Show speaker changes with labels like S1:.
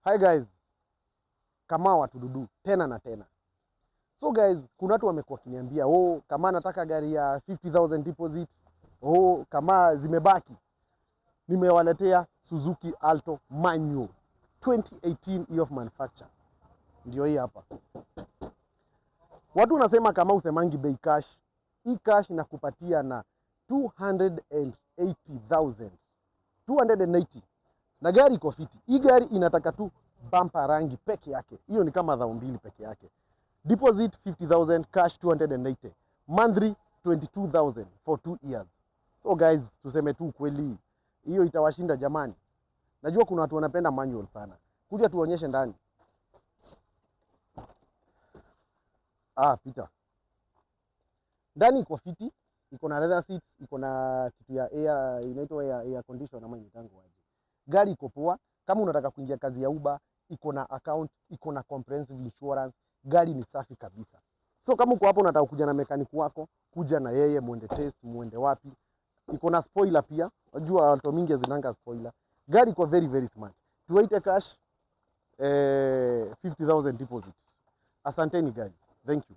S1: Hi guys, kama watududu tena na tena. So guys, kuna watu wamekuwa wakiniambia, "Oh, kama nataka gari ya 50,000 deposit, oh, kama zimebaki." Nimewaletea Suzuki Alto manual 2018 year of manufacture. Ndio hii hapa. Watu wanasema kama usemangi bei cash. Hii cash inakupatia na 280,000. 280. Na gari iko fiti. Hii gari inataka tu bumper rangi peke yake. Hiyo ni kama thao mbili peke yake. Deposit 50,000, cash 280. Monthly 22,000 for 2 years. So guys, tuseme tu kweli, hiyo itawashinda jamani. Najua kuna watu wanapenda manual sana. Kuja tuonyeshe ndani. Ah, Peter. Ndani iko fiti, iko na leather seats, iko na kitu ya air, inaitwa air condition ama inaitangwa aje. Gari iko poa. Kama unataka kuingia kazi ya Uber, iko na account, iko na comprehensive insurance. Gari ni safi kabisa. So kama uko hapo unataka kuja na mechanic wako, kuja na yeye muende test, muende wapi. Iko na spoiler pia. Unajua Alto mingi zinanga spoiler. Gari iko very very smart. 280 cash, 50,000 deposit. Asanteni guys. Thank you.